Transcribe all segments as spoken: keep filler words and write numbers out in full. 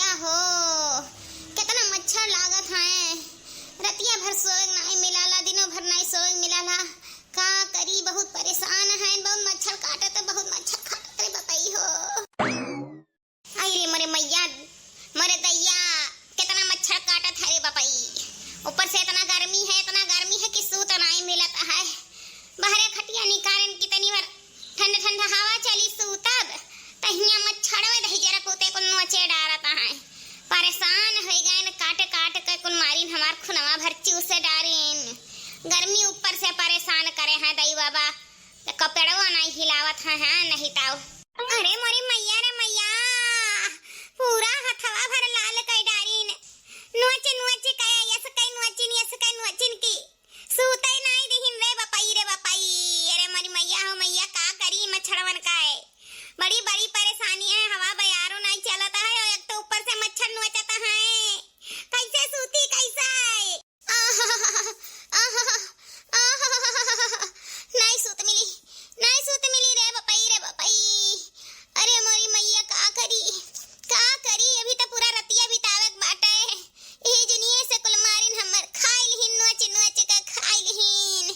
आहो, केतना मच्छर लागत हैं। रतिया भर सोवे के नाई मिलाला, दिनों भर नाई सोवे के मिलाला। का करी, बहुत परेशान हैं, बहुत मच्छर काटत, बहुत मच्छर काटत रे बपई हो। आई रे मोरे मैया, मोरे दैया, केतना मच्छर काटत है रे बपई। ऊपर से एतना गर्मी है, एतना गर्मी है कि सूत नाई मिलत है। बहरे खटिया निकारेन कि तनी भर ठंड ठंड हवा चली सूतब, त हियाँ मच्छरवे दही जरा पोते को नोचे डारत हैं। परेशान होइ गएन, काट काट के कुल मारिन, हमार खुनवा भर चूसे डारिन। गर्मी ऊपर से परेशान करे हैं दई बाबा, त कपड़वा नाई हिलावत हैं, हाँ, नहीं ताऊ। अरे मोरी मैया रे मैया, पूरा हथवा भर लाल कई डारिन। नोच नोच के, यस कई नोचिन, यस कई नोचिन की सूते नाई दिहिन रे बपई, रे बपई। अरे मोरी मैया हो मैया, का करी मच्छरवन का है। बड़ी बड़ी परेशानी है, हवा बयारो नाई चलत है और एक तो ऊपर से मच्छर नोचत है। कैसे सूती, कैसे? आहा, आहा, आहा, नाई सूत मिली, नाई सूत मिली रे बपई, रे बपई। अरे मोरी मैया, का करी, का करी? अभी त पूरा रतिया बितावे के बाटे। यही जुनिये से कुल मारिन हमर, खाई लिहिन नोच नोच के, खाई लिहिन।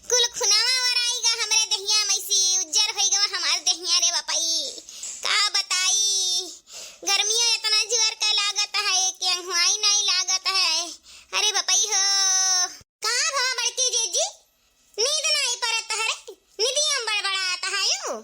कुल खुनावा वराई गा हमरे देहिया में से, उज्जर होई गवा हमार देहिया रे बपई। का बताई, गर्मिया एतना जुअर का लागत है कि अंगुआई नाई लागत है। अरे बपई हो। का भवा बड़की जीजी, नींद नाई परत है रे? निदिया में बड़बड़ात है यू?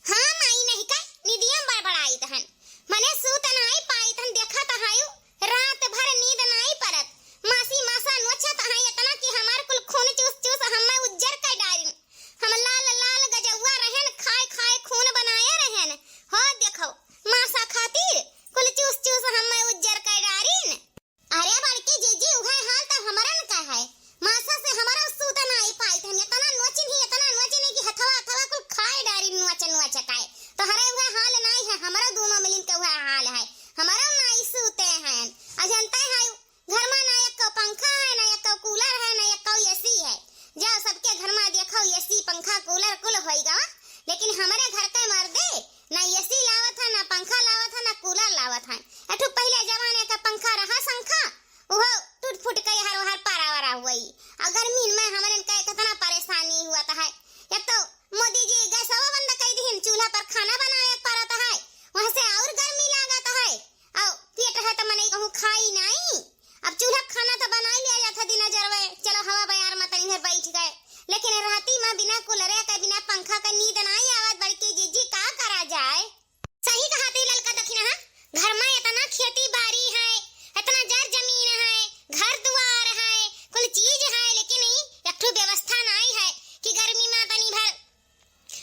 हाँ माई, नहीं का निदिया में बड़बड़ाइत हन, मने सूत नाई पाइत हन। देखत है यू, रात भर नींद नाई परत। मासी मासा नोचत है इतना कि हमार कुल खून चूस चूस हमें उज्जर कर डारिन। हम लाल लाल गजौआ रहेन, खाए खाए खून बनाए रहेन। हो देखो, मासा खातिर कुल चूस चूस हमें उज्जर कर डारिन। अरे बड़की जीजी, उहे हाल त हमरन का है। मासा से हमरा सूत नाई पाइत हन, इतना नोचिन ही, इतना नोचिन ही कि हथवा हथवा कुल खाए डारिन नोच नोच के। तोहरे उहे हाल नाई है, हमरो दोनों मिलिन के उहे हाल है। हमरो नाई सूते हैं। आ जनते है, घर में ना एको पंखा है, ना एको कूलर है, ना एको एसी है। जाओ सबके घर में देखो, एसी, पंखा, कूलर कुल होई गवा, लेकिन हमरे घर के मर्दे ना एसी लावत है, ना पंखा लावत है, ना कूलर लावत है। एठू पहिले जमाने का पंखा रहा, संखा, उहो टूट फूट के हर हर पारा वारा हुई। और गर्मी में हमरे के कितना परेशानी हुआ था है। एक तो मोदी जी गैसवा बंद कर दिहिन, चूल्हा पर खाना बनावे पड़त है, वहाँ से और गर्मी लागत है। और पेट है तो मनई कहूँ खाई नाई। अब चूल्हा खाना तो बनाई लिया जात है दिना जरवे, चलो हवा बयार में तनी देर बैठ गए, लेकिन राती में बिना कूलरे के, बिना पंखा के नींद नाई आवत। बड़की जीजी, का करा जाए? सही कहा थे ललका दखिनहा, घर में इतना खेती बाड़ी है, इतना जर जमीन है, घर दुआर है, कुल चीज है, लेकिन ई एक ठो व्यवस्था नाई है कि गर्मी में तनी भर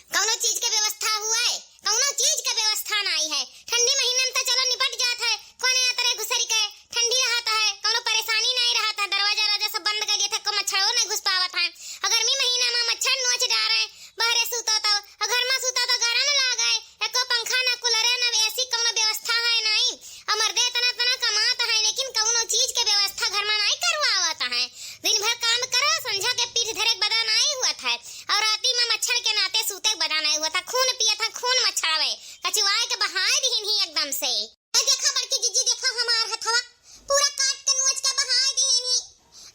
कौनो चीज के व्यवस्था हुए, कौनो चीज के व्यवस्था नाई है। ठंडी महीना में तो चलो निपट जात है, कोने तरह घुसरी के ठंडी रहत है, कौनो परेशानी नाई रहत है, दरवाजा राजा सब बंद कर दिए थे, को मच्छरो नहीं घुस पावत है। और गर्मी महीना में मच्छर नोच डारे, बहरे सूतो तो, और घर में सूतो तो गरम लागे, एको पंखा ना कूलर ना एसी, कौनो व्यवस्था है नाई। और मर्दे इतना इतना कमात है, लेकिन कौनो चीज के व्यवस्था घर में नाई करवावत है। दिन भर काम करो, संझा के पीठ धरे के बदा नाई हुआ था, और राती में मच्छर के नाते सूते के बदा नाई हुआ था। खून पिए था, खून मच्छरवे, कचुआए के बहाए दिहिन ही एकदम से। ए देखा बड़की जीजी, देखा हमार हथवा, पूरा काट के नोच के बहाए दिहिन ही।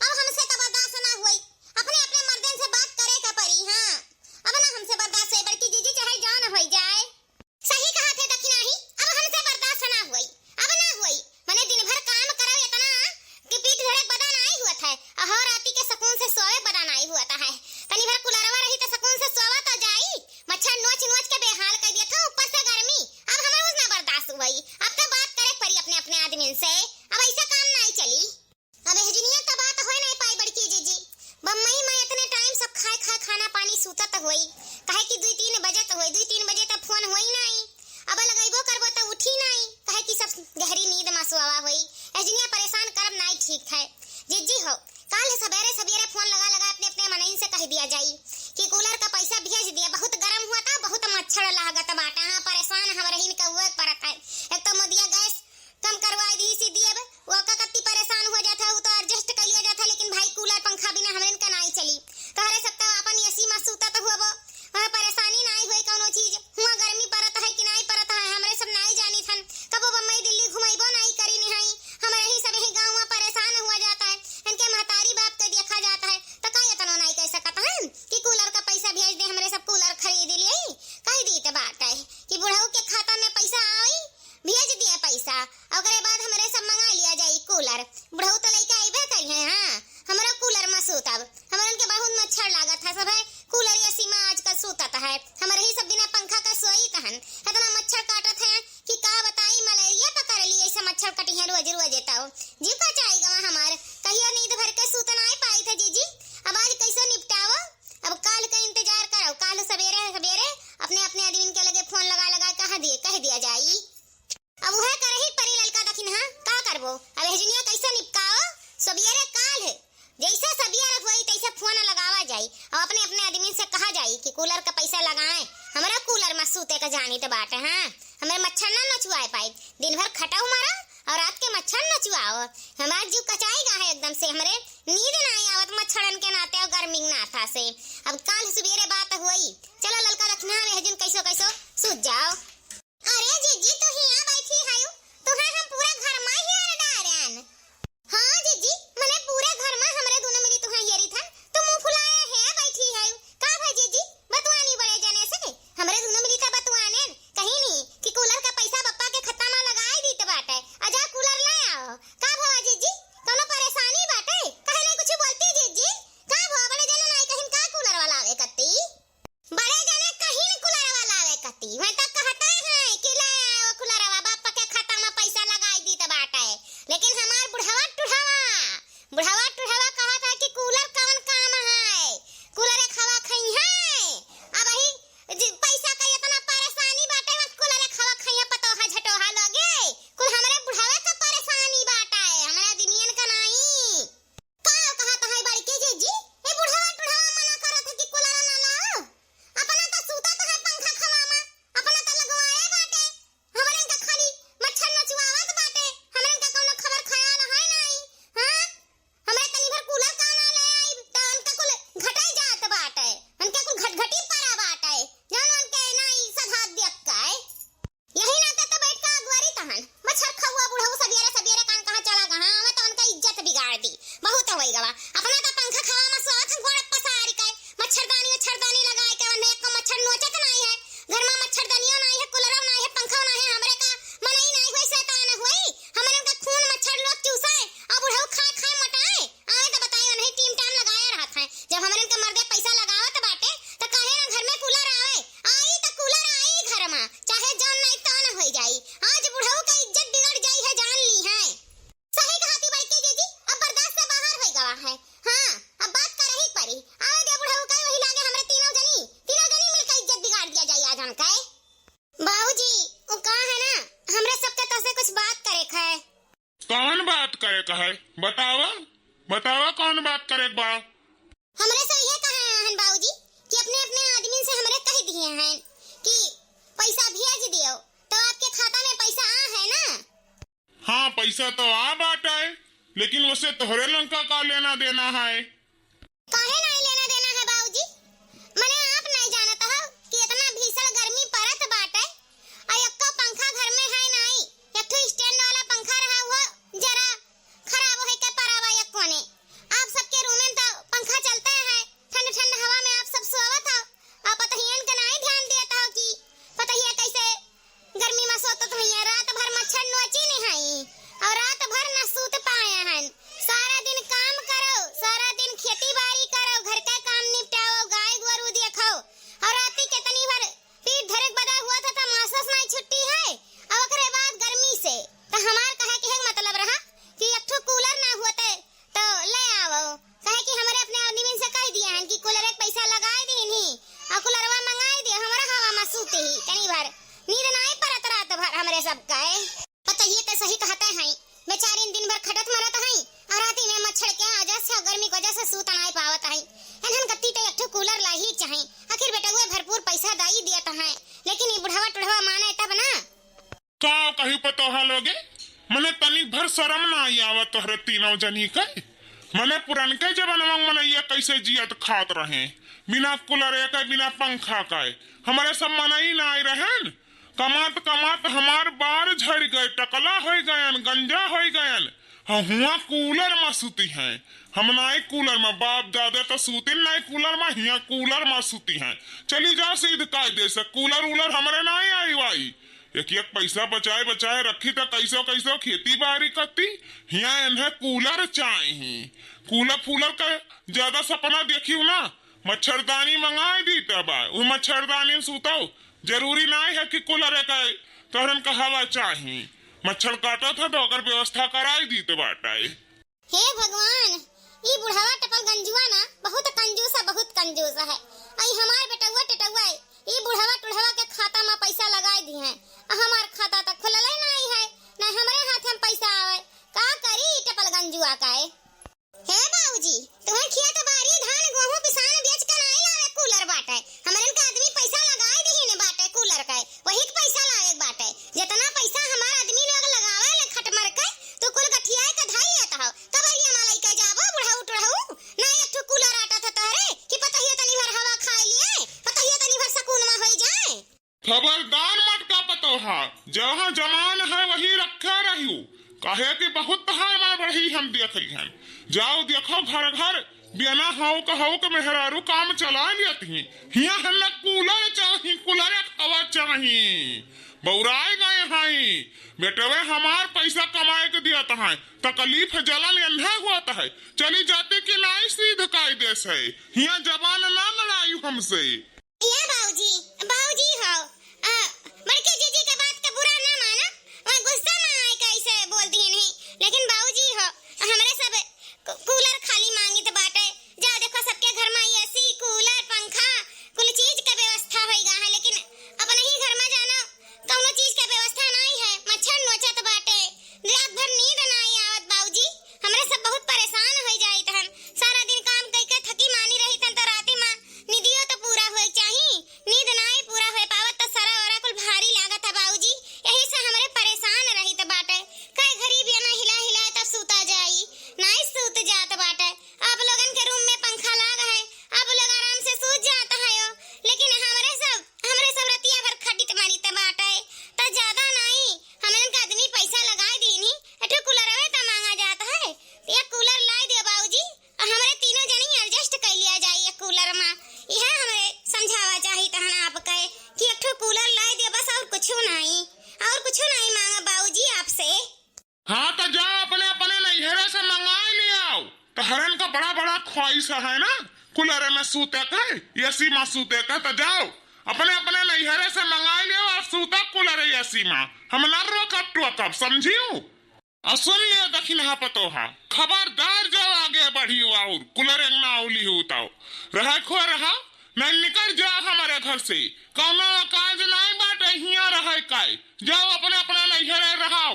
अब हमसे तो बर्दाश्त ना हुई, अपने अपने मर्दन से बात करे के पड़ी। हाँ, अब ना हमसे बर्दाश्त होई बड़की जीजी, चाहे जान होई जाए। सही कहा थे दखिनहा, अब हमसे बर्दाश्त ना हुई, अब ना हुई। मने दिन भर काम करब इतना कि पीठ धरे बदा नाई हुआ था, अहो राती के सुकून से सोवे बदा नाई हुआ था है। तनी भर कुलरवा रही तो सुकून से सोवा तो जाई, मच्छर नोच नोच के बेहाल कर दिया था, ऊपर से गर्मी। अब हमारे उस ना बर्दाश्त हुई, अब तो ई बुढ़ऊ के खाता में पैसा आई, भेज दिए पैसा, ओकरे बाद हमरे सब मंगा लिया जाई कूलर। बुढ़ऊ तो लइका अइबे करिहे, हाँ, हमरो कूलर में सूतब, हमरन के बहुत मच्छर लागत है, सब है कूलर एसी में आजकल सूतत है, हमरे ही सब बिना पंखा का सोइत हन, इतना मच्छर काटत है कि का बताई, मलेरिया पकड़ ली, ऐसे मच्छर कटी है रोज रोज। तो जी का चाही गवा हमार, कहियो नींद भर के सूत नाई पाई थे जीजी, अब आज कैसे निपटाओ? अब काल का इंतजार करो, काल सवेरे सवेरे अपने अपने आदमी के लगे फोन लगा लगा कह दिए, कह दिया जाई। अब उहे करही परी ललका दखिन, हाँ, का करबो? अब एहजनिया कैसे निपकाओ? सबियरे काल है, जैसे सबियर होई तैसे फोन लगावा जाई और अपने अपने आदमी से कहा जाई कि कूलर का पैसा लगाए, हमरा कूलर में सूते का जानी तो बाटे, हाँ, हमरे मच्छर ना नचुआए पाई, दिन भर खटाऊ मारा और रात के मच्छर नचुआओ। हमार जीव कचाई गा है एकदम से, हमरे नींद ना आवत मच्छरन के नाते और गर्मी के नाथा से। अब काल सवेरे बात होई, चलो ललका दखिन, एहजन कैसो कैसो सूत जाओ। अरे जीजी, तू हियां बैठी हयू, तुहे हम पूरा घर मा हियर डारेन। हाँ जीजी, मने पूरे घर मा हमरे दुनो मिली तुहे हियरी थन, तू मुंह फुलाए है बैठी हयू। का भा जीजी, बतवानी बड़े जने से? हमरे दुनो मिली का बतवानेन, कहीं नहीं कि कूलर का पैसा बप्पा के खाता मा लगाए दीत बाटे, आ जा कूलर ले आओ। का भवा जीजी, कौनो परेशानी बाटे? काहे नहीं कुछ बोलती जीजी? का भवा बड़े जने नाई कहिन का कूलर वाला आवे कत्ती? बड़े जने कहिन कूलर वाला आवे कत्ती, मैं तो कहते हैं कि ले आओ कूलरवा, बाप के खाता में पैसा लगाई दीत बाटे, लेकिन हमार बुढ़वा टुढ़वा, बुढ़वा टुढ़वा कहत है कि कूलर कौन काम है, कूलर एक हवा खई है। अब ही जी, पैसा का इतना परेशानी बाटे, मत कूलर एक हवा खई है, पतोहा झटोहा लोगे, कुल हमरे बुढ़वे का परेशानी बाटे, हमरा दिनियन का नाई। का कहत है बड़की जीजी? ए बुढ़वा टुढ़वा मना करत है कि कूलर ना लाओ। अपना तो सूतत है पंखा खवा मा, अपना तो लगवाए बाटे। हमरन का खाली मच्छर नचुआवत बाटे, हमरन का कौनो खबर ख्याल है नाई। हाँ? हमरे तनी भर कूलर का ना ले आई, तो उनका कुल घटे जात बाटे, उनके कुल घटघटी परा बाटे, जौन उनके नाई सधा दियक्का है। यही नाते तो बैठ के अगुवारी तहन। मच्छर खउआ बुढ़ऊ सबेरे सबेरे कान कहाँ चला गहा, हमें तो उनका इज्जत बिगाड़ दी। बहुत होई गवा। अपना तो पंखा खवा मा सोवत हन गोड़ पसार के। मच्छरदानी उच्छरदानी लगाए के उन्हें एको मच्छर नोचत नाई है। घर मा मच्छरदानियो नाई है, कूलरो नाई है, पंखो नाई है, हमरे का मनई नाई होई, शैतान होई। हमरे का खून मच्छर लोग चूसे, आ बुढ़ऊ खाए खाए मोटाए। आवे तो बताई उन्हें टीम टाइम लगाए रहत है। जब हमरे के मर्दे पैसा लगावत बाटे, तो काहे ना घर में कूलर आवे? आई तो कूलर आई घर मा, चाहे जौन नाई तौन होई जाई। आज बुढ़ऊ का इज्जत बिगड़ जाई है, जान ली है। सही कहती बड़की जीजी, अब बर्दाश्त से बाहर होई गवा है। हाँ, अब बात करही परी। आवे दे बुढ़ऊ के, वही लागे हमरे तीनों जनी, तीनों जनी मिलके इज्जत बिगाड़ दिया जाई आज उनके। बाबूजी, वो का है ना, हमरे सबके तोसे कुछ बात करे के है। कौन बात करे के है? बतावा, बतावा कौन बात करे के बा? हमरे से इहे कहे हैं बाबूजी कि अपने अपने आदमी से हमरे कह दिए हैं कि पैसा भेज दियो, तो आपके खाता में पैसा आ है ना? हाँ, पैसा तो आ बाटे, लेकिन वसे तोहरे लंका का लेना देना है? काहे नाई लेना देना है बाबूजी? मने आप नाई जानत हो कि इतना भीषण गर्मी पड़त बाटे, और एक्को पंखा घर में है नाई। एक ठो स्टैंड वाला पंखा रहा, वो जरा खराब होई के पड़ा बा एक कोने। आप सबके रूम में तो पंखा चलते हैं, ठंड ठंड हवा में आप सब सोवत हो, और पतहियन के नाई ध्यान देत हो कि पतहिया कैसे गर्मी में सोतत हुई है, रात भर मच्छर नोची नहीं है और रात भर न सूत पाए हैं। सारा दिन काम करो, सारा दिन खेती बाड़ी करो, घर का काम निपटाओ, गाय गोरू देखो और राती के तनी भर पीठ धरे के बदा हुआ था, तो मासस नहीं छुट्टी है और ओकरे बाद गर्मी से। तो हमार कहे के है मतलब रहा कि एक ठो कूलर ना होते तो ले आवो, काहे कि हमरे अपने आदमी से कह दिया हन कि कूलर एक पैसा लगाए दीन ही और कूलरवा मंगाए दे, हमरा हवा में सूते ही तनी भर नींद नाई परत रात भर हमरे सब का है। पतहिए तो सही कहते हैं, बेचारिन दिन भर खटत मरत हैं और राती में मच्छर के वजह से, गर्मी के वजह से सूत नाई पावत हैं। इन्हन कत्ती तो एक ठो कूलर ला ही चाहे, आखिर बेटउए भरपूर पैसा दाई दियत हैं, लेकिन ये बुढ़वा टुढ़वा माने तब ना। का कही पतोहा लोगे, मने तनिक भर शरम नाई आवत तोहरे तीनों जनी के? मने पुरनके जमानवा में मनइया कैसे जियत खात रहे, बिना कूलर के, बिना पंखा के। हमरे सब मनई नाई रहन, कमात कमात हमार बार झड़ गए, टकला होई गयन, गंजा होई गयन। हाँ, हुआ कूलर में सूती हैं, हम नाई कूलर में, बाप दादा तो सूतिन नाई कूलर में, हिया कूलर में सूती हैं। चली जा सीध कायदे से, कूलर उलर हमरे नाई आई बा, एक एक पैसा बचाए बचाए रखी त कैसो कैसो खेती बारी करती। हियाँ इन्हें कूलर चाही। कूलर फूलर का ज्यादा सपना देखियो ना, मच्छरदानी मंगाए दीत बा, उ मच्छरदानी में सूतो। जरूरी नाई है कि कूलर का तोहरन का हवा चाही। मच्छर काटत है तो ओकर व्यवस्था कराई दीत बाटे। हे भगवान, ई बुढ़वा टपल गंजुआ ना बहुत कंजूस है, बहुत कंजूस है। आई हमार बेटउआ टेटउआ है, ई बुढ़वा टुढ़वा के खाता में पैसा लगाए दी हैं, आ हमार खाता तक खुलले नाई है, ना हमरे हाथ में पैसा आवे। का करी ई टपल गंजुआ का है? हे बाबूजी, तुम्हें खेत बारी धान गोहूं पिसान बेच के नाई लावे कूलर बाटे, हमरन के आदमी पैसा लगाए दी ने बाटे कूलर के, वही के पैसा लावे के बाटे। जितना पैसा हमार आदमी लोग लगावे ले खट मर के, तू कुल गठियाए के धाई लेत हो। कबरिया मा लइके जाबो बुढ़ऊ टुढ़ऊ? ना एक ठो कूलर आटा था तोहरे कि पतहिया तनी भर हवा खाए लिए, पतहिया तनी भर सकून मा होई जाए। खबरदार मटका पतोहा, जहाँ जमान है वही रखे रहियो, काहे कि बहुत तहार माँ बढ़ी हम देख लिहन। जाओ देखो घर घर, बिना हौक हौक मेहरारू काम चला लेत ही। हियाँ हमें कूलर चाही, कूलर हवा चाही। बौराए गए हई, बेटवे हमार पैसा कमाए के दियत है, तकलीफ जलन एन्हे होत है, चली जाती कि नाई सीध कायदे से, हियाँ जबान ना लड़ायु हमसे। ए बाऊजी, बाऊजी हो, आ, बड़के जीजी के बात के बुरा ना माना, वह गुस्सा में आए के ऐसे बोल दिए नहीं, लेकिन बाऊजी हो, हमरे सब कू-, कूलर खाली मांगित बाटे। जा देखो, सबके घर में एसी, कूलर, पंखा, कुल चीज के व्यवस्था होई गा है, लेकिन अपने ही घर में जाना, कौनो चीज के व्यवस्था नहीं है। मच्छर नोचत बाटे, रात भर नींद नहीं आवत बाऊजी। हमरे सब बहुत परेशान होई जाइत हन। सारा दिन काम कइके थकी मानी रहित हन, तो राती में निदियो तो पूरा होए चाही। नींद नाई पूरा होए पावत, तो सरा ओरा कुल भारी लागत है बाऊजी। यही से हमरे परेशान रहित बाटे। कई घड़ी बिना हिला हिलाए तब सूता जाई, नाई सूत जात बाटे। आप लोगन के रूम में पंखा लाग है, आप लोग आराम से सूत जात है हो, लेकिन हमरे सब, हमरे सब रतिया भर खटित मरित बाटे। त ज्यादा नाई, हमन के आदमी पैसा लगाए दीनी, एठो कूलरवे त मांगा जात है। एक कूलर लाए दियो बाबूजी, हमरे तीनों जनी adjust कर लिया जाए एक कूलर में। यह हमरे समझावा चाहित हन आपके कि एक ठो कूलर लाए दियो, बस और कुछ नहीं, और कुछ नहीं मांगा बाबूजी आपसे। हाँ, तो जाओ अपने, अपने नैहरे से मंगाए ले आओ। तोहरन का बड़ा, बड़ा ख्वाहिश है ना, कूलर में सूते के, एसी में सूते के, तो जाओ अपने, अपने नैहरे से मंगाए ले आओ और सूता कूलर एसी में। हम ना रोकब टोकब, समझियो? और सुन लियो दखिनहा पतोहा, खबरदार जाओ आगे बढ़ियो और कूलर एक ना उली हो तो रहा खो रहा, नहीं निकल जाओ हमारे घर से। कौनो काज नहीं बाटे हियाँ रहे काई, जाओ अपने, अपने नैहरे रहाओ।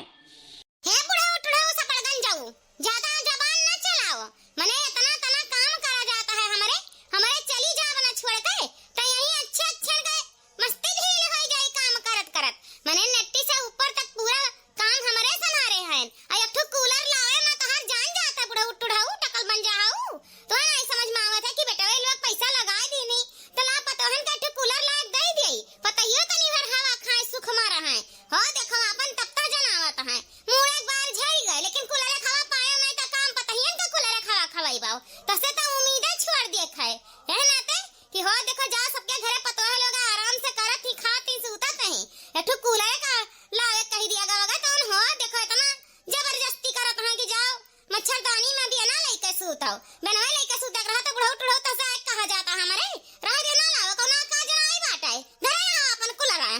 हे बुढ़ऊ टुढ़ऊ सपड़गन जाऊ, ज्यादा जबान न चलाओ। मने इतना तना काम करा जाता है हमरे, हमरे चली जाब न छोड़ के, त यहीं अच्छे अच्छे के मस्ती झील होई जाई काम करत करत। मने नट्टी से ऊपर तक पूरा काम हमरे संभारे हैं। आ एक ठो कूलर लावे में तोहार जान जाता बुढ़ऊ टुढ़ऊ टकल बन जाऊ। तो नहीं समझ में आवत है कि बेटवे लोग पैसा लगाए दीनी, तो ला पतोहन के एक ठो कूलर लाए दे दे, पतहियो तनी भर हवा खाए सुख में रहे। हो देखो, आपन तब तक जनावत है। मुड़े एक बार झरी गए, लेकिन कुलरे खावा पायो नहीं तो काम पतहियन का कुलरे खावा खवाई बाओ। तसे तो उम्मीदे छोड़ दिए खाए। यह नाते कि हो देखो, जाओ सबके घरे पतोह लोग आराम से करत ही, खात ही, सूतत ही। एक ठो कुलरे का लावे कही दिया गवा गा, तो उन हो देखो, इतना जबरदस्ती करत हैं कि जाओ मच्छरदानी में भी ना लइके सूतो। बनवा लइके सूते के रहा तो बुढ़ऊ टुढ़ऊ तसे कहा जाता हमरे। रह दे ना लावे, कौनो काज ना आई बाटे। घरे आओ अपन कुलरा।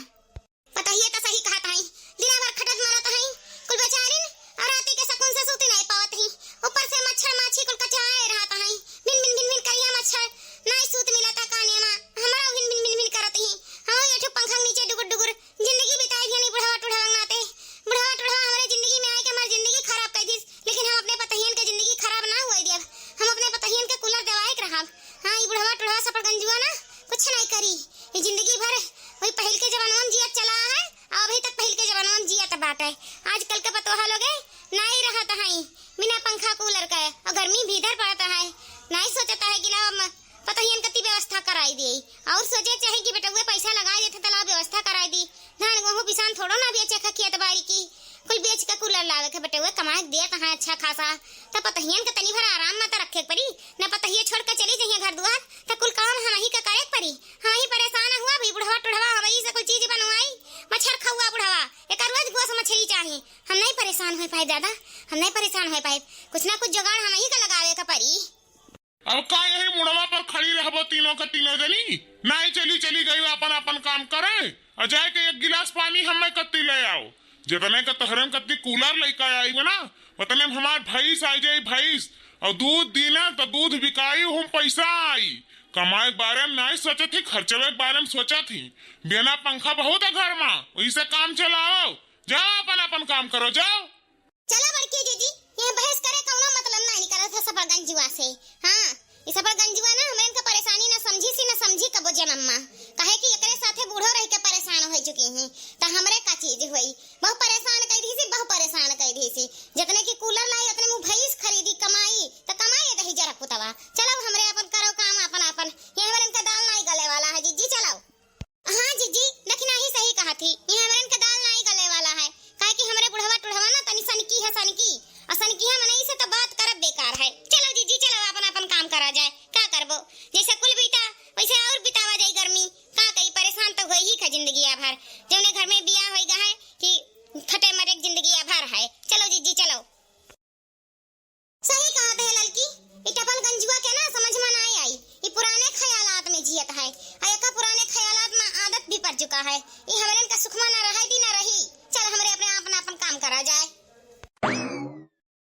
पतहिया त सही कहत हई, दिना भर खटत मरत हई, कुल बेचारिन और राती के सकून से सूती नहीं पावत ही। ऊपर से मच्छर माछी कुल कचाए रहत हई, भिन भिन भिन भिन करिया मच्छर, नाई सूत मिलता काने मा, हमरा भिन भिन भिन भिन करत ही। हम ये ठो पंखा के नीचे डुगुर डुगुर जिंदगी बिताए दिया नहीं बुढ़वा टुढ़वा नाते। बुढ़वा टुढ़वा हमरे जिंदगी में आए के हमार जिंदगी खराब कर दिस, लेकिन हम अपने पतहियन के जिंदगी खराब ना हुए दियब। हम अपने पतहियन के कूलर देवाए के रहब। हाँ, ई बुढ़वा टुढ़वा सपड़गंजुआ ना कुछ नहीं करी। ई जिंदगी भर वही पहिल के जमानवा में जियत चला है, और अभी तक पहिल के जमानवा में जियत बाटे। आजकल के पतोहा लोगे नाई रहत हई बिना पंखा कूलर के, और गर्मी भीतर पड़त है, नाई सोचत है कि ना हम पतोहियन कती व्यवस्था कराई दिए, और सोचे चाहे कि बेटउए पैसा लगाई देते त ला व्यवस्था कराई दी। धान गोहूँ पिसान थोड़ो ना बेचे ख खेत बारी की, कुल बेच के कूलर लावे के बेटउए कमाए के देत है अच्छा खासा, त पतोहियन के तनी भर आराम में त रखे के पड़ी, न पतोहिए छोड़ के चली जइहे घर दुआर, त कुल काम हमही के करे के पड़ी। हमही परेशान हुआ भी, बुढ़वा टुढ़वा हमही से कुल चीज बनवाई, मच्छर काहे? हम नहीं परेशान होइ पाइब दादा, हम नहीं परेशान होइ पाइब। कुछ ना कुछ जुगाड़ हमहीं का लगावे का परी। अब का यही मुड़वा पर खड़ी रहबो तीनों के तीनों जनी? नाहीं चली, चली गई आपन आपन काम करे। अउर जाइके एक गिलास पानी हम्मे कत्ती लइ आओ। जेतने के तोहरे कत्ती कूलर लइके आइब ना, ओतने में हमार भइँस आइ जाई, भइँस। अउर दूध दी ना, त दूध बिकाई, ओहम पइसा आई। कमाए के बारे में नाहीं सोचत ही, खर्चवे के बारे में सोचत ही। बिना पंखा बहुत है घर मा, ओही से काम चलाओ। जाओ, आपन आपन काम करो, जाओ। चला बड़की जीजी, यह बहस करे कउनो मतलब नाहीं निकरत है सफरगंजुआ से। हाँ, ई सफरगंजुआ ना हमरे इनका परेशानी ना समझी सी, ना समझी कबो जे मम्मा। काहे कि एकरे साथे बूढ़ो रहि के परेशान होइ चुकी ही, त हमरे का चीज होई। बहु परेशान कइ दिहिसी, बहु परेशान कइ दिहिसी। जेतने कि कूलर लाई, ओतने में भइँस खरीदी, कमाई, त कमाई दही जरा पुतवा। चलो हमरे आपन करो काम आपन आपन। ये हमरे इनका दाल नाहीं गले वाला है जीजी, चलो। हाँ जीजी, दखिनही सही कहत ही, ये हमरे इनका दाल नाहीं गले वाला है। काहे कि हमरे बुढ़वा टुढ़वा ना तनी सनकी है, सनकी। अउर सनकिया मनई से त बात करब बेकार है। चलो जीजी, चलो आपन आपन काम करा जाए। का करबो? जइसे कुल बीता, वइसे अउर बितावा जाई गर्मी। का करी, परेशान त होई ही का जिंदगिया भर। जउने घर में बियाह होई गा है कि फटे मरे के जिंदगिया भर है। चलो जीजी, चलो। सही कहत है ललकी, ई टपल गंजुआ के ना समझ में नाहीं आई। ई पुराने ख्यालात में जियत है। अउर एका पुराने ख्यालात में आदत भी पड़ चुका है। ई हमरे इनका सुखमा ना रहइ दी ना रही। चल हमरे अपने आपन आपन काम करा जाए।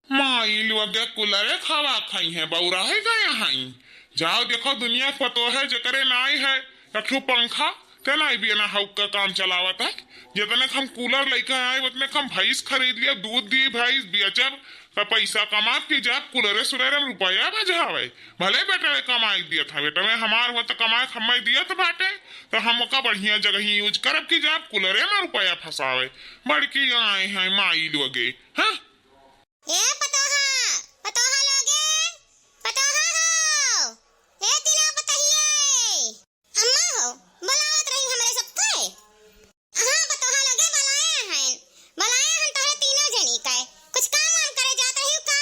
माई लोगे कुलरे खावा खाई है, बउराहे गया है। जाओ देखो दुनिया के पतोहे जेकरे नाई है, एक ठो पंखा, ते नाई बिना हउक का काम चलावत है। जेतने के हम कूलर लइके आए, ओतने के हम भइँस खरीद लिए, दूध दी भइँस, बेचब, त पइसा कमाब कि जाब, कूलरे सुलरे में रुपया बजावे। भले बेटवे कमाई दियत है, बेटवे हमार हुआ त कमाए हम्मे दियत बाटे, त हम ओका बढ़िया जगही use करब कि जाब, कूलरे में रुपया फँसावे। बड़की आए हैं माई लोगे, हाँ? ए पतोहा, पतोहा लोगे, पतोहा हो, ए तीनों पतोहिए। अम्मा हो, बोलावत रही हमरे सबके। हाँ, पतोहा लोगे बोलाए हन, बोलाए हन तोहरे तीनों जनी के। कुछ काम वाम करे जात रही का?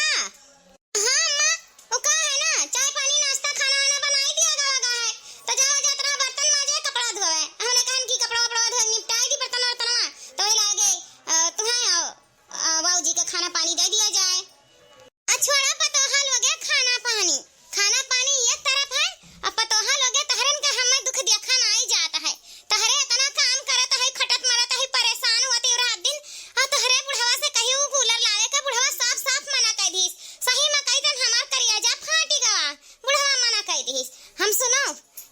हाँ अम्मा, वो का है ना, चाय पानी नाश्ता खाना वाना बनाई दिया गवा गा है, तो जावा जात रहा बर्तन माजे, कपड़ा धोवे। हमने कहन कि कपड़ा वपड़ा धोए, निपटाई दी बर्तन वर्तनवा, तो वही लागे, अ, तुम्हें, अ, अ, बाबूजी के खाना पानी दे दिया जाए। आ छोड़ा पतोहा लोगे खाना पानी, खाना पानी एक तरफ है, अब पतोहा लोगे तहरन के हमें दुख देखा नाई जात है। तहरे इतना काम करत है, खटत मरत है, परेशान होत है रात दिन, आ तहरे बुढ़वा से कही उ कूलर लावे के बुढ़वा साफ साफ मना कर दीस। सही में कही तन हमार करिया जा फाटी गवा, बुढ़वा मना कर दीस। हम सुनो,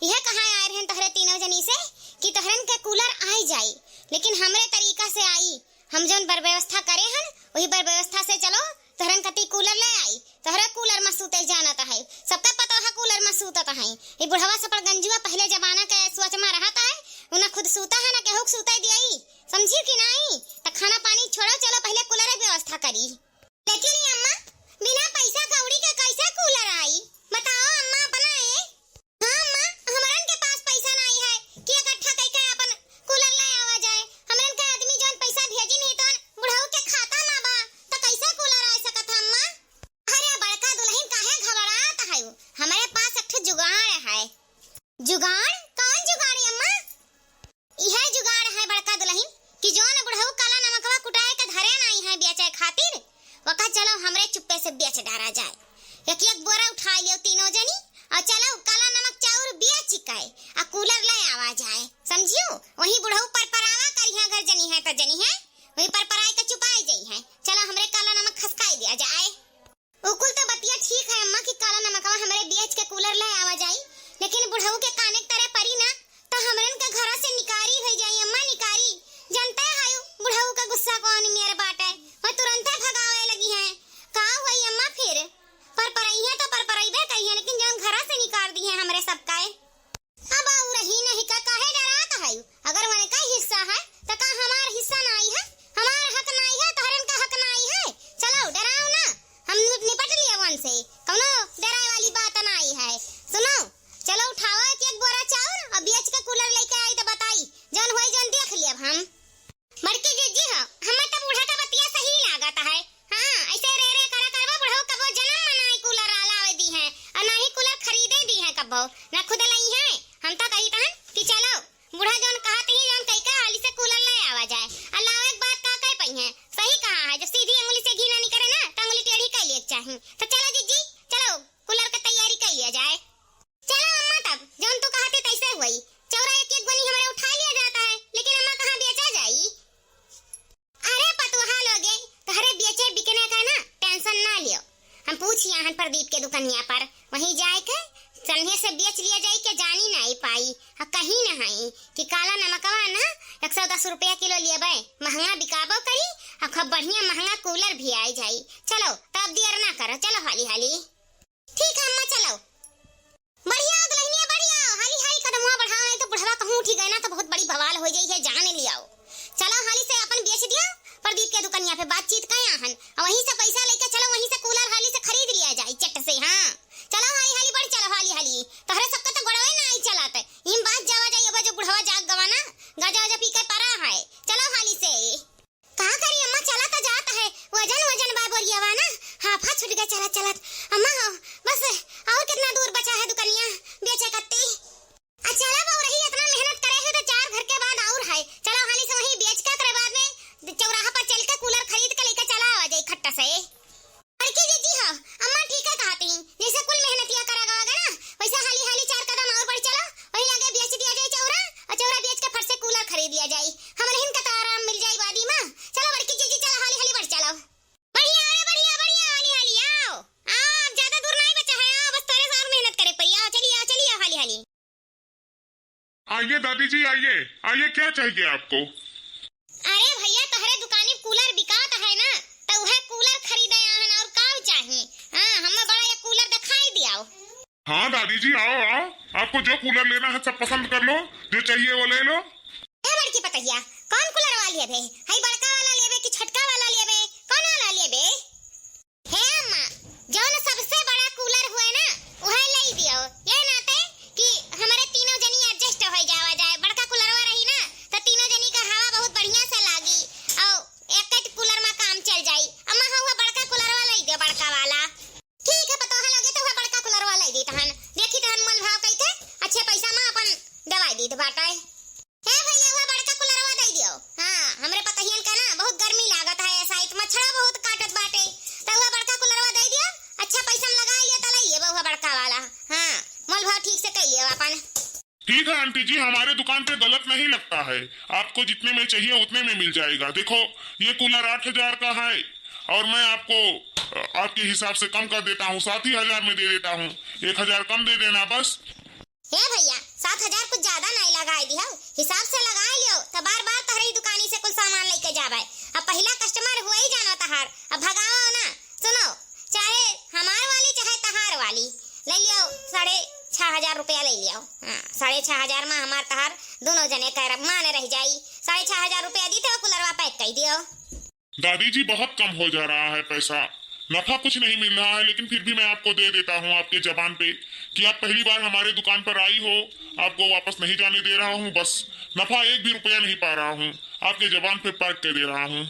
यह कहा आए रहन तहरे तीनों जनी से कि तहरन के कूलर आई जाई, लेकिन हमरे तरीका से आई। हम जौन बर व्यवस्था करे हन, वही बर व्यवस्था से चलो, तोहरन कती कूलर ले आई, तोहरे कूलर में सूते जानत है, सबका पतोहा कूलर में सूतत है। ये बुढ़वा सपड़ गंजुआ पहले जमाना के सोच में रहत है, उन्हें खुद सूता है ना केहू के सूते दियाई, समझी कि नाई? त खाना पानी छोड़ो, चलो पहले कूलर के व्यवस्था करी। लेकिन ये अम्मा, बिना पैसा कौड़ी के कैसे कूलर आई? बताओ अम्मा, अपना ए। हाँ अम्मा, हमरन के पास पैसा नाई है कि इकट्ठा कइके अपन कूलर ले आवा जाए। हमरन के आदमी जौन पैसा भेजी नहीं तौन बुढ़ऊ के खाता ना बा, त कैसे कूलर आ सकत है अम्मा? अरे बड़का दुल्हन काहे घबरात है? हमरे पास एक ठो जुगाड़ है। जुगाड़? कौन जुगाड़ अम्मा? इहे जुगाड़ है बड़का दुल्हन कि जौन बुढ़ऊ काला नमकवा कुटाए के धरे नाई है बेचे खातिर, वका चलो हमरे चुप्पे से बेच डारा जाए। एक एक बोरा उठा लियो तीनों जनी और चलो काला नमक चाउर बेच के आ कूलर ले आवा जाए, समझियो? वही बुढ़ऊ परपरावा करिहा, घर जनी है त जनी है, वही परपराए के चुपाई जई है। चलो हमरे काला नमक खसकाई दिया जाए। उ कुल त बतिया ठीक है अम्मा कि काला नमकवा हमरे बेच के कूलर ले आवा जाई, लेकिन बुढ़ऊ के काने के तरे परी ना, त हमरन के घरा से निकारी हो जाई अम्मा, निकारी। जानते है बुढ़ऊ का गुस्सा कौन मेर बाटे, वह तुरंते भगावे लगी है। का होई अम्मा फिर? पर परइहे तो पर परइबे करिहे, लेकिन जौन घरा से निकार दी है हमरे सबका। अब और ही नहीं का काहे डरात है? अगर उनका हिस्सा है, त का हमार हिस्सा नाई है? हमार हक नाई है? तोहरन का हक नाई है? चलो, डराओ ना, हम निप-, निपट लिए उनसे, कौनो डराए वाली बात नाई है। सुनो, चलो उठाओ एक एक बोरा चाउर और बेच के कूलर लेके आई त बताई, जौन होई जौन देख लियब हम। बड़की जीजी हो, हमें तो बूढ़ा का बतिया सही लागत है। हाँ, ऐसे रे रे करा करबो बुढ़ऊ कबो जन्म मनाई कूलर आला आवे दी है और ना ही कूलर खरीदे दी है कबो, ना खुद लई है। हम तो कही तहन कि चलो बूढ़ा जौन कहत ही जौन कई का हाली से कूलर ले आवा जाए। और लावे के बाद का कह पई है, सही प्रदीप के दुकनिया पर, वहीं जाए के सन्हे से बेच लिया जाई, के जानी नाई पाई। आ कहीं न हई कि काला नमकवा ना एक सौ दस रुपया किलो लेबे, महंगा बिकाबो करी, आ खूब बढ़िया महंगा कूलर भी आई जाई। चलो, तब देर ना करो, चलो हाली हाली। ठीक है अम्मा, चलो। बढ़िया दुल्हनिया, बढ़िया, हाली हाली कदमवा बढ़ाओ, नहीं तो बुढ़वा कहूँ उठी गए ना तो बहुत बड़ी बवाल हो जाई है, जान लियाओ। चलो हाली से अपन बेच दिया, प्रदीप के दुकनिया पे बातचीत कहे आहन, और वहीं से पैसा लेके चलो, वहीं से कूलर हाली से खरीद लिया जाए चट से। हाँ, चलो हाली हाली बढ़, चलो हाली हाली, तोहरे सबके तो गोड़वे ना आई चलाते, इम बात जावा जाई, अब जो बुढ़वा जाग गवा ना, गाजा वाजा पी के परा है, चलो हाली से। का करी अम्मा, चला तो जात है, वजन वजन बा बोरियावा ना, हाफा छूट गया चलत चलत। अम्मा हो, बस और कितना दूर बचा है दुकनिया बेचे कत्ती? आ चला बहू रही, इतना मेहनत करे है तो चार घर के बाद और है। चलो हाली से वहीं बेच के ओकरे बाद में चौराहा पर चल के कूलर खरीद के लेके चला आवा जाई खट्टा से। बड़की जीजी हो, अम्मा ठीक है कहती, जैसे कुल मेहनतिया करा गवा ना, वैसे हाली हाली चार कदम और बढ़ चलो, वहीं लगे बेच दिया जाए चौरा, और चौरा बेच के फट से कूलर खरीद लिया जाए, हमरे हिन का तो आराम मिल जाए बादी माँ। चलो बड़की जीजी, चलो हाली हाली बढ़ चलो। बढ़िया, अरे बढ़िया, बढ़िया, हाली हाली आओ, आओ, अब ज्यादा दूर नहीं बचा है, आओ, बस थोड़े से और मेहनत करे पड़ी, आओ, चलिए, आओ, चलिए, आओ, हाली हाली। आइए दादी जी, आइए, आइए, क्या चाहिए आपको? अरे भैया, तोहरे दुकानी कूलर बिकात है ना, तो वह कूलर खरीदे आहन, और का चाही? हाँ, हमें बड़ा ये कूलर दिखाई दियाओ। हाँ दादी जी, आओ, आओ, आपको जो कूलर लेना है सब पसंद कर लो, जो चाहिए वो ले लो। ए बड़की पतहिया, कौन कूलर वाली है बे? हई बड़का वाला लेबे कि छोटका वाला लेबे? कौन वाला लेबे? हे अम्मा, जौन सबसे बड़ा कूलर हुए ना, उहे लई दियो। ये नाते कि हमरे तीनों जनी adjust हो जावा जाए। बड़का कूलरवा रही ना, तो तीनों जनी का हवा बहुत बढ़िया से लागी। और एक एक कूलर में काम चल जाई। अम्मा, हुआ बड़का कूलरवा लई दियो, बड़का वाला। ठीक है, पतोह लगे तो हुआ बड़का कूलरवा लई दी तहन। देखी तहन मोल भाव कई के अच्छे पैसा में अपन दवाई दीत बाटे। हे भैया, वह बड़का कूलरवा दे दियो। हाँ, हमरे पतहियन का ना बहुत गर्मी लागत है, ऐसा इत मच्छरा बहुत काटत बाटे, तो वह बड़का कूलरवा दे दियो। अच्छा पैसा में लगा लियो, तो ले लियो वह बड़का वाला। हाँ, मोल भाव ठीक से कर लियो अपन। ठीक है आंटी जी, हमारे दुकान पे गलत नहीं लगता है, आपको जितने में चाहिए उतने में मिल जाएगा। देखो, ये कूलर आठ हजार का है और मैं आपको, अ, आपके हिसाब से कम कर देता हूँ, सात ही हजार में दे देता हूँ, एक हजार कम दे देना बस। हे भैया, सात हजार कुछ ज्यादा नहीं लगाए दिहौ, हिसाब से लगाए लियो, तो बार बार तहरे ही दुकानी से कुल सामान लेके जाबे। अब पहिला customer हुआ ही जानो तहार, अब भगाओ ना। सुनो, चाहे हमार वाली चाहे तहार वाली, ले लियो, साढ़े छह हजार रुपया ले लियो। हाँ, साढ़े छह हजार में हमार तहार दोनों जने का मान रह जाई। साढ़े छह हजार रुपया दी थे, वो कूलरवा pack कर दियो। दादी जी, बहुत कम हो जा रहा है पैसा, नफा कुछ नहीं मिल रहा है, लेकिन फिर भी मैं आपको दे देता हूँ आपके जबान पे कि आप पहली बार हमारे दुकान पर आई हो, आपको वापस नहीं जाने दे रहा हूँ। बस नफा एक भी रुपया नहीं पा रहा हूँ, आपके जबान पे pack कर दे रहा हूँ।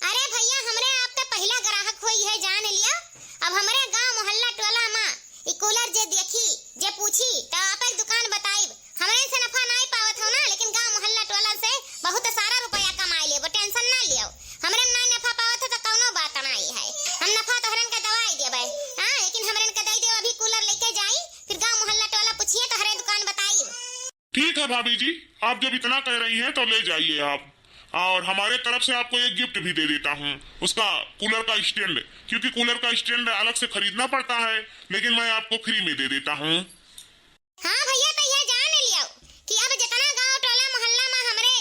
अरे भैया, हमरे आप त पहिला ग्राहक होई है, जान लिया। अब हमरे गांव मोहल्ला टोला मा ई कूलर जे देखी, जे पूछी, त आपन दुकान बताइब। हमरे से नफा नाई पावत हो ना, लेकिन गांव मोहल्ला टोला से बहुत सारा रुपया कमाई लेबो, tension ना लियो। हमरे नाई नफा पावत हो त कौनो बात नाई है, हम नफा तोहरन के दवाई देबै। हाँ, लेकिन हमरन के दई देव, अभी कूलर लेके जाई, फिर गांव मोहल्ला टोला पूछिए, तोहरे दुकान बताई। ठीक है भाभी जी, आप जब इतना कह रही हैं तो ले जाइए आप, और हमारे तरफ से आपको एक gift भी दे देता हूँ, उसका, कूलर का stand, क्योंकि कूलर का stand अलग से खरीदना पड़ता है, लेकिन मैं आपको free में दे देता हूँ। हाँ भैया, तो यह जान लियो कि अब जितना गांव टोला मोहल्ला में हमरे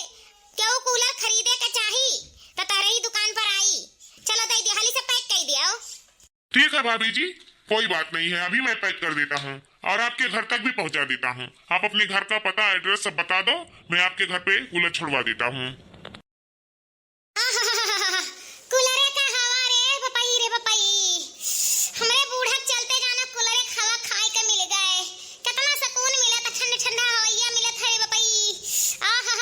केहू कूलर खरीदे के चाही, तो तोहरे ही दुकान पर आई। चलो दई दे, हाली से pack कर दियो। ठीक है भाभी जी, कोई बात नहीं है, अभी मैं pack कर देता हूँ और आपके घर तक भी पहुँचा देता हूँ। आप अपने घर का पता, address सब बता दो, मैं आपके घर पे कूलर छोड़वा देता हूँ। कूलरे का हवा रे बपई रे बपई, हमरे बूढ़ा के चलते जाना कूलरे का हवा खाए के मिल गए। कितना सुकून मिला था, ठंड ठंडा हवैया मिला था रे बपई। आहा,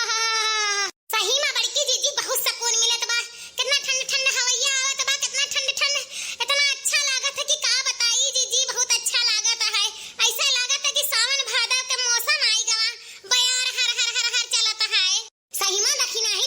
सही में बड़की जीजी बहुत सुकून मिलत बा। कितना ठंड ठंड हवैया आवत बा, कितना ठंड ठंड, इतना अच्छा लागत है कि का बताई जीजी, बहुत अच्छा लागत है। ऐसा लागत है कि सावन भादव के मौसम आई गवा, बयार हर हर हर हर चलत है। सही में दखिनाही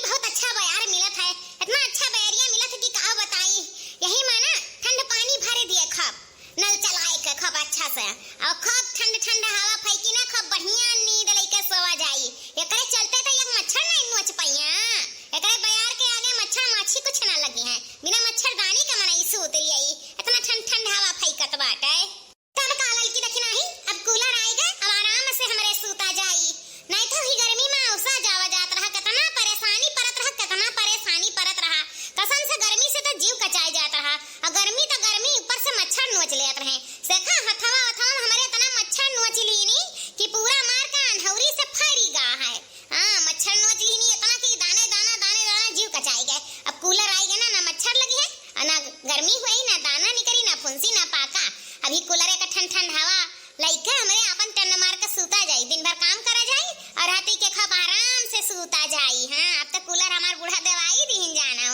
कूलर आइगे ना, ना मच्छर लगिहैं, अउर ना गर्मी होई, ना दाना निकरी, ना फुंसी, ना पाका। अबहीं कूलरे क ठंड ठंड हवा लइके हमरे आपन टन्न मार के सूता जाई, दिन भर काम करा जाई अउर राती के खूब आराम से सूता जाई। हाँ, अब त कूलर हमार बूढ़ा देवाई दिहिन जानो।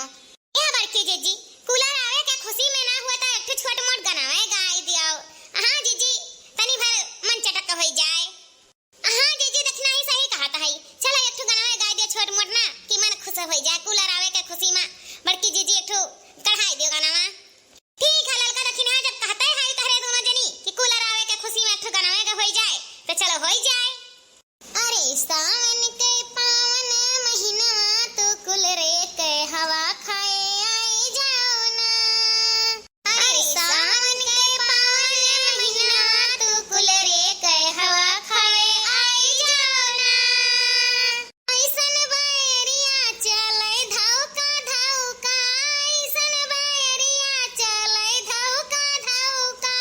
ए बड़की जिज्जी, कूलर आवे के खुसी में ना हुआ त एक ठो छोट मोट गनवे गाइ दियो। हाँ जिज्जी, तनी भर मन चटक होइ जाए। हाँ जिज्जी, देखना ही सही कहत हई। चला एक ठो गनवा गाइ दियो छोट मोट ना, कि मन खुस होइ जाए। कूलर आवे के खुसी में बड़की जिज्जी एक ठो कढ़ाई दियो गनवा। ठीक है ललका दखिनहा, जब कहते हई तहरे दूनो जनी कि कूलर आवे के खुसी में एक ठो गनवा गा होइ जाए, त चलो होइ जाए। अरे सावन के पावन महीनवा, तू कूलरे के हवा खाए आई जाओ ना। अरे सावन के पावन महीनवा, तू कूलरे के हवा खाए आई जाओ ना। अइसन बयरिया चले धौका धौका, अइसन बयरिया चले धौका धौका।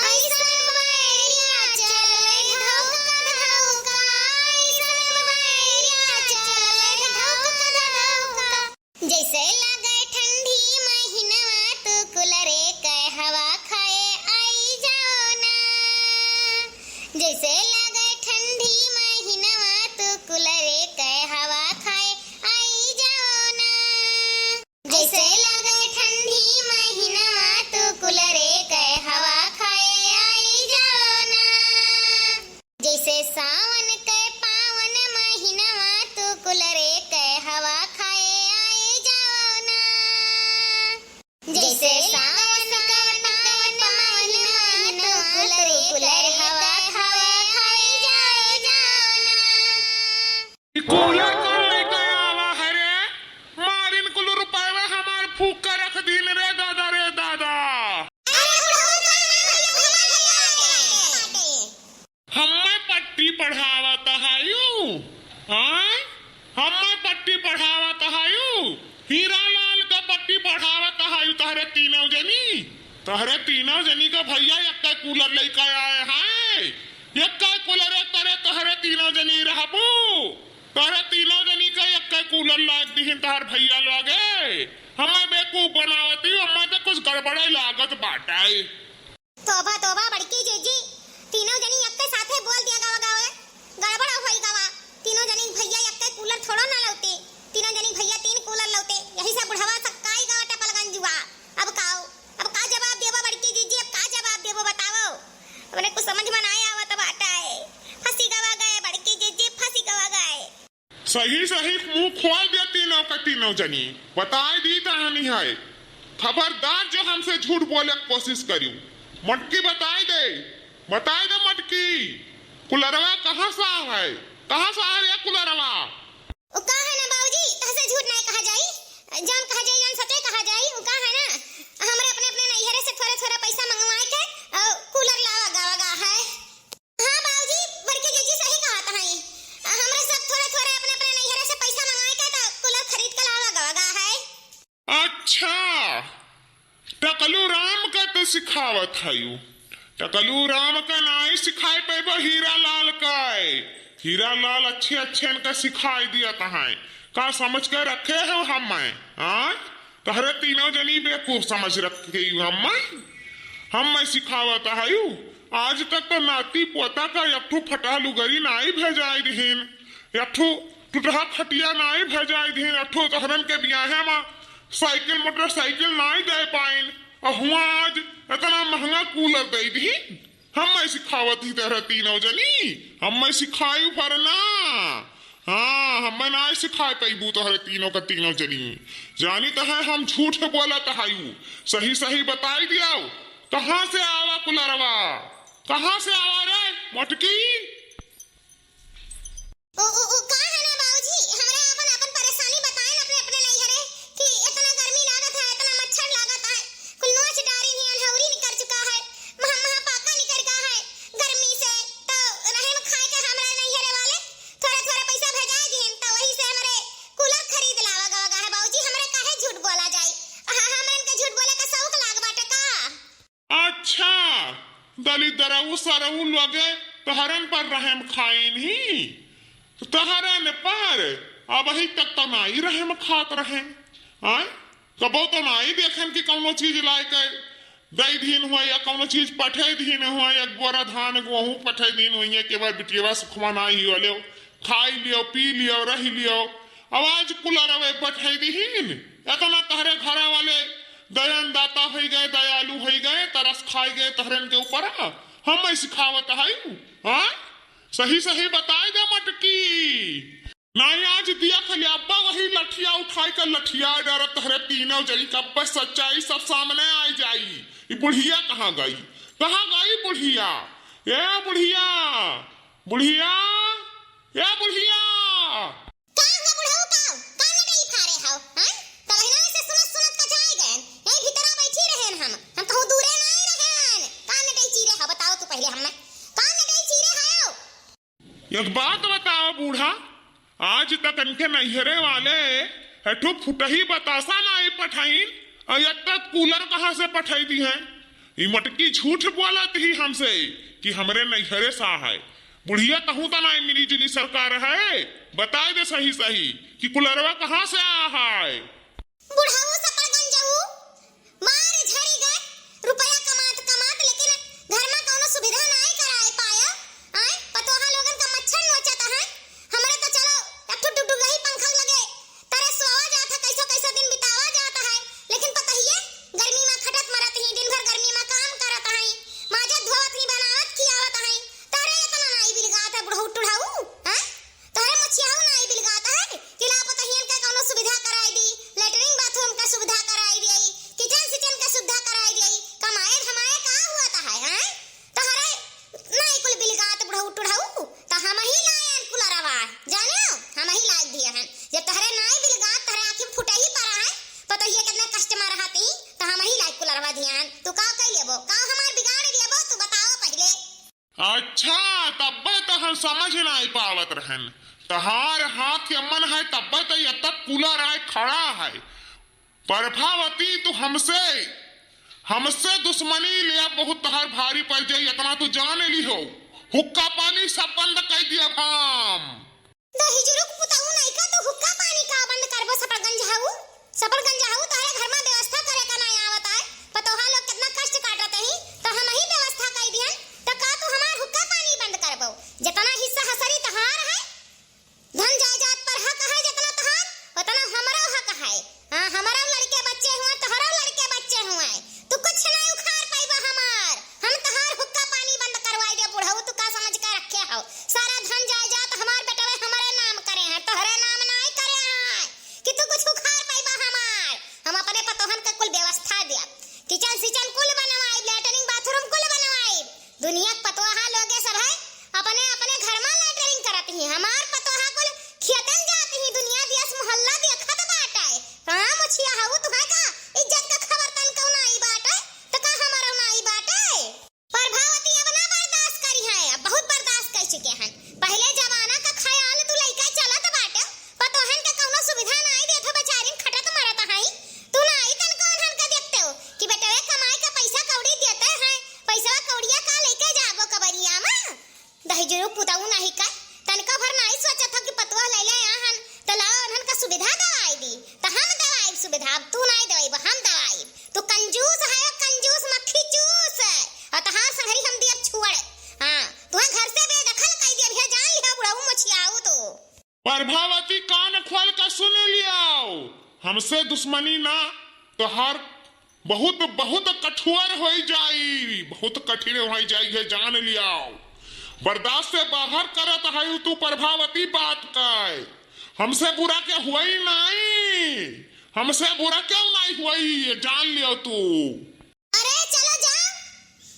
अइसन बयरिया चले धौका धौका, अइसन बयरिया चले धौका धौका। जइसे लागे ठंडी महीनवा, तू कूलरे के हवा खाए आई जाओ ना। जइसे लागे ठंडी महीनवा, तू कूलरे के हवा खाए आई जाओ ना। जइसे लागे ठंडी महीनवा, तू कूलरे के हवा खाए आई जाओ ना। जइसे सावन के पावन महीनवा, तू कूलरे के हवा खाए आई जाओ ना। जइसे सावन के पावन महीनवा, तू कूलरे के हवा खाए आई जाओ ना। ई कूलर कौन लेके आवा है रे? मारिन कुल रुपयवा हमार फूक के रख दीन रे दादा, रे दादा। अरे बुढ़ऊ, कौन है भैया? हमार भैया बाटे। हम्मे पट्टी पढ़ावत हयू, हाँ? हम्मे पट्टी पढ़ावत हयू, हीरा लाल का पट्टी पढ़ावत हयू, तहरे तीनों जनी, तहरे तीनों जनी का भैया एक्के कूलर लेके आए हैं, एक्के कूलर करे तहरे तीनों जनी रहबू, तहरे तीनों जनी का एक्के कूलर लाग दिहिन तहर भैया लोगे, हमें बेवकूफ बनावती, हमें तो कुछ गड़बड़े लागत बाटे। तोबा, तोबा, बड़की जीजी, तीनों जनी एक्के साथे बोल दिया गवा, गवा, गड़बड़ होई गवा। तीनों जनी भैया एक्के कूलर थोड़ो ना लौते, तीनों जनी भैया तीन कूलर लौते, यही से बुढ़वा सक्काई गवा टपलगंजुआ। अब काओ, अब का जवाब देबो बड़की जीजी, अब का जवाब देबो बताओ? हमरे कुछ समझ में नाई आवत बाटे। फंसी गवा गए बड़की जीजी, फंसी गवा गए। सही सही मुंह खोल दे तीनों का तीनों जनी, बताई दी तहनी है। खबरदार जो हमसे झूठ बोले के कोशिश करियो। मटकी बताई दे, बताई दे मटकी, कुलरवा कहाँ से आवा है, कहाँ से आवा है कुलरवा? उ का है ना बाबूजी, तहसे झूठ नाई कहा जाई, जौन कहा जाई, जौन सचे कहा जाई, उ का है ना, हमरे अपने अपने नैहरे से थोड़ा थोड़ा पैसा मंगवाए के, अ, कूलर लावा गवा गा है। हाँ बाबूजी, बड़की जीजी सही कहत हई। हमरे सब थोड़े थोड़े अपने अपने नैहरे से पैसा मंगाए के त कूलर खरीद के लावा गवा गा है। अच्छा, टकलू राम का तो सिखावत हयू। टकलू राम का नाई सिखाए पैबो हीरा लाल का। हीरा लाल अच्छे अच्छे इनका सिखाए दिया तहाए। का समझ के रखे हो हमें? हाँ? तहरे तीनों जनी बेवकूफ समझ रखे हो हमें। हमें सिखावत हयू। आज तक तो नाती पोता का एक ठो फटा लुगरी नाई भेजाई दिहिन, एक ठो टुटहा खटिया नाई भेजाई दिहिन, एक ठो तहरन के बियाहे मा साइकिल मोटरसाइकिल नाई दे पाइन, और हुआ आज इतना महंगा कूलर दे दिहिन। हमें सिखावत ही तहरे तीनों जनी, हमें सिखाई फरना। हाँ, हमें ना सिखाए पैबू तोहरे तीनों का तीनों जनी। जानी तो है हम झूठ बोलत हयू, सही सही बताई दियाओ, कहाँ से आवा कुलरवा, कहाँ से आवा रे मटकी? उ, उ, उ का है ना बाबूजी, हमरा आपन, आपन परेशानी बताएन अपने, अपने नैहरे कि इतना गर्मी लागत है, इतना मच्छर लागत है, कुल नोच डारी नियन हौरी निकर चुका है, महा, महा पाका निकर गा है गर्मी से, तो रहे में खाए के हमरा नैहरे वाले थोड़ा, थोड़ा पैसा भेजाए दिहन, तो वही से हमरे कूलर खरीद लावा गवा गा है बाबूजी, हमरे काहे झूठ बोला जाई? हाँ, हमरन के झूठ बोले का शौक लाग बाटे का? अच्छा, दलिद्रऊ सरऊ लोगे तोहरन पर रहम खाइन ही। तोहरन पर अबही तक तो नाई रहम खात रहे। आय, कबो तो नाई देखेन कि कौनो चीज लाए के दई दीन हुआ या कौनो चीज पठे दीन हुआ, एक बोरा धान गेहूं पठे दीन हुआ, या के बार बिटियवा सुखवा नाई हुआ लेव, खाई लियो, पी लियो, रह लियो। अब आज कुलरवे पठे दीन, एतना तहरे घरा वाले दयन दाता होई गए, दयालु होई गए, तरस खाई गए तहरेन के ऊपर। हम सिखावत है, हाँ? सही सही बताए दे मटकी। नाई आज दिया खले अब्बा वही लठिया उठाई के लठिया डरत हरे तीनों जनी का अब्बा सच्चाई सब सामने आई जाई। ई बुढ़िया कहाँ गई? कहाँ गई बुढ़िया? ए बुढ़िया, बुढ़िया, ए बुढ़िया। का हुआ बुढ़ऊ का? का नटई फारे हव, हैं? कलहिना से सुनत सुनत का जाए गए। यही भीतरा बैठी रहेन हम। हम कहूँ दूरे नाई रहेन। का नटई चीरे हव बताओ तू पहिले हमें। का नटई चीरे हव? एक बात बताओ बूढ़ा, आज तक इनके नैहरे वाले एठो फुटही बतासा नाई पठाइन, और अब तक कूलर कहाँ से पठाई दिहैं? ई मटकी झूठ बोलत ही हमसे कि हमरे नैहरे सा है। बुढ़िया कहूँ तो नाई मिली जुली सरकार है, बताए दे सही सही कि कुलरवा कहाँ से आ है? बुढ़ऊ सपड़गंजऊ, मार झरी गए, रुपया कमात कमात, लेकिन घर में कौनो सुविधा नाई कराए पाया। आय, पतोहा लोगन का मच्छर नोचत है। हमरे तो चलो, एक ठो डुगडुगही पंखा लगे, तरे सोवा जात है, कैसो कैसो दिन बितावा जात है। लेकिन पतहिए गर्मी में खटत मरत ही, दिन भर गर्मी में काम करत है, माजत धोवत ही, बनावत खियावत है, तहरे इतना नाई बिलगात है बुढ़ऊ टुढ़ऊ, हैं? तोहरे मुछियाऊ नाई बिलगात है कि ना पतहियन का कौनो सुविधा कराई दी, लेटरिन बाथरूम का सुविधा कराई दी, किचन सिचन का सुविधा कराई दी, कमाए धमाए का हुआ ता है, हैं? तोहरे नाई कुल बिलगात बुढ़ऊ टुढ़ऊ, तो हम ही लायन कुलरवा, जाने हो? हम ही लाग दिए हैं। जब तोहरे नाई बिलगात, तोहरे आँखी फुटही पड़ा है, पतहिए कितना कष्ट में रहती, तो हम ही लाग कुलरवा दियान। तू का कई लेबो? का हमार बिगाड़ लेबो? तू बताओ पहिले। अच्छा, तब्बे तो हम समझ नाई पावत रहन। तहार हाथ के मन है, तब्बे तो ये तक कूलर आए खड़ा है। प्रभावती, तू हमसे, हमसे दुश्मनी लिया बहुत तहार भारी पड़ जाई, इतना तू जान ली हो। हुक्का पानी सब बंद कर दिया हम। दहिजरू के पुतऊ नाई का, तू हुक्का पानी का बंद करबो? सपड़गंज हऊ, सपड़गंज हऊ, तोहरे घर में व्यवस्था करे का नाई आवत आय। पतोहा लोग कितना कष्ट काटत ही, तो हम ही व्यवस्था कर दिहन, तो का तू हमार हुक्का पानी बंद करबो? जितना हिस्सा हसरी तहार है, धन जायदाद पर हक है जितना तहार, उतना हमरो हक है। हाँ, हमरो लड़के बच्चे हुए, तोहरो लड़के बच्चे हुए, तू कुछ नाई उखाड़ पाइबा हमार। हम तहार हुक्का पानी बंद करवाई दे बुढ़ऊ, तू का समझ के रखे हो? सारा धन जायदाद हमार बेटवे हमरे नाम करे हैं, तोहरे नाम नाई करे हैं कि तू कुछ उखाड़ पाइबा हमार। हम अपने पतोहन के कुल व्यवस्था दिया, किचन सिचन कुल बनवाई, लेटरिन बाथरूम कुल बनवाई। दुनिया के पतोहा लोगे सब है, अपने अपने घर में लेटरिन करत ही, हमार पतोहा कुल खेतन जात ही, दुनिया दियस मोहल्ला देखत बाटे। कहाँ मुछिया हऊ, तुहे का इज्जत का खबर तनको नाई बाटे, तो का हमारो नाई बाटे? प्रभावती अब ना बर्दाश्त करी है, अब बहुत बर्दाश्त कर चुके हैं। पहले जमाना का ख्याल तू लइका चलत बाटे, पतोहन के कौनो सुविधा नाई देत हो, बेचारिन खटत मरत हैं। तू नाई तनको उन्हन के देखते हो कि बेटवे कमाई का पैसा कौड़ी देते हैं, पैसा कौड़िया का लेके जाबो कबरिया में? दहिजरू पुतऊ नाहीं का, तनिको भर नाहीं सोचत हो कि पतोह लइले आहन, त लाओ उन्हन का सुविधा दवाई दी, त हम दवाई सुविधा, अब तू नाहीं दवाई, हम दवाई। तू कंजूस है, कंजूस मक्खी चूस, और तहार संगरी हम दियब छुअड़। हाँ, तुहे घर से बेदखल कई दियब, हे जान लिहा बुढ़ऊ मुछियाऊ तू। प्रभावती, कान खोल के सुन लियाओ, हमसे दुश्मनी ना, तोहार बहुत, बहुत कठोर होई जाई, बहुत कठिन होई जाई, ये जान लियाओ। बर्दाश्त से बाहर करत है तू प्रभावती बात का, हमसे बुरा के हुई नाई, हमसे बुरा क्यों नाई हुई, ये जान लियो तू। अरे चलो जा,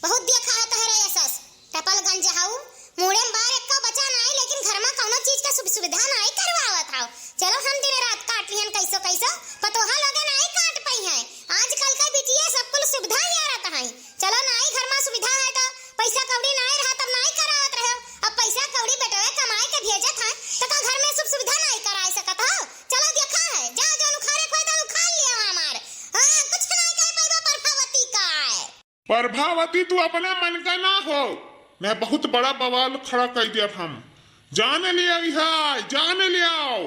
बहुत देखा है तोहरे यशस। टपलगंज हाउ, मूड़े में बार एक्को बचा नाई, लेकिन घर में कौनो चीज का सुख सुविधा नाई करवावत हाउ। चलो हम दिन रात काट लिहन कैसो कैसो, पतोहा लोगे नाई काट पाई है। आजकल का बिटिया सब कुल सुविधा ही आ रहता है। चलो नाई घर में सुविधा है तो पैसा कौड़ी नाई रहा तब नाई करावत रहो। अब पैसा कौड़ी बेटवे कमाए के भेजत है तो का घर में सुख सुविधा नाई कराए सकत हो? चलो देखा है, जा जौन उखाड़े खोए तो उखाड़ लिया हमार। हाँ, कुछ नाई कह पाइबा प्रभावती का है। प्रभावती, तू अपने मन का ना हो, मैं बहुत बड़ा बवाल खड़ा कर दिया हम। जान लिया है, जान लियाओ,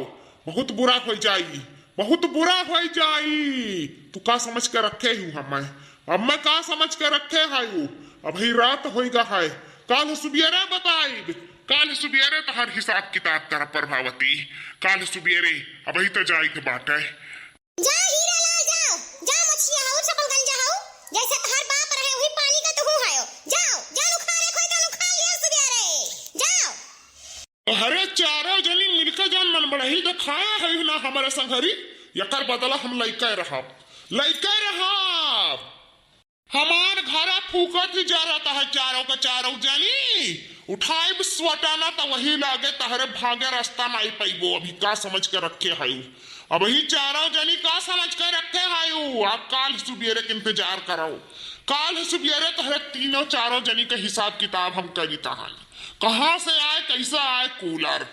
बहुत बुरा हो जाई। बहुत बुरा होइ जाई। तू का समझ के रखे हू हमें? अब मैं का समझ के रखे हऊ? अबही रात होइगा है, काल सुबियरे बताइब। काल सुबियरे तोहार हिसाब किताब करब प्रभावती, काल सुबियरे। अबही तो जाई के बाटे। जा हीरालाल, जाओ, जा मछिया हऊ, चपलगंजा हऊ, जैसे तोहार बाप रहे, वही पानी का तुहू हयो। जाओ, जा उखाड़े खोई का उखाड़ लिया सुबियरे, जाओ। अरे चारों जनी मिलके जौन मन बढ़ही देखाया है ना हमरे संघरी, यकर बदला हम लइके रहब, लइके रहब। हमार घरा फूकत ही जरत है चारों का चारों जनी। उठाइब स्वटाना त वही लागे तहरे भागे रास्ता नाई पइबो। अभी का समझ के रखे हयू? अबही चारों जनी का समझ के रखे हयू? अब काल सुबेरे के इंतजार करो। काल सुबेरे तहरे तीनों चारों जनी के हिसाब किताब हम करी तहन। कहाँ से आए, कैसे आए कूलर?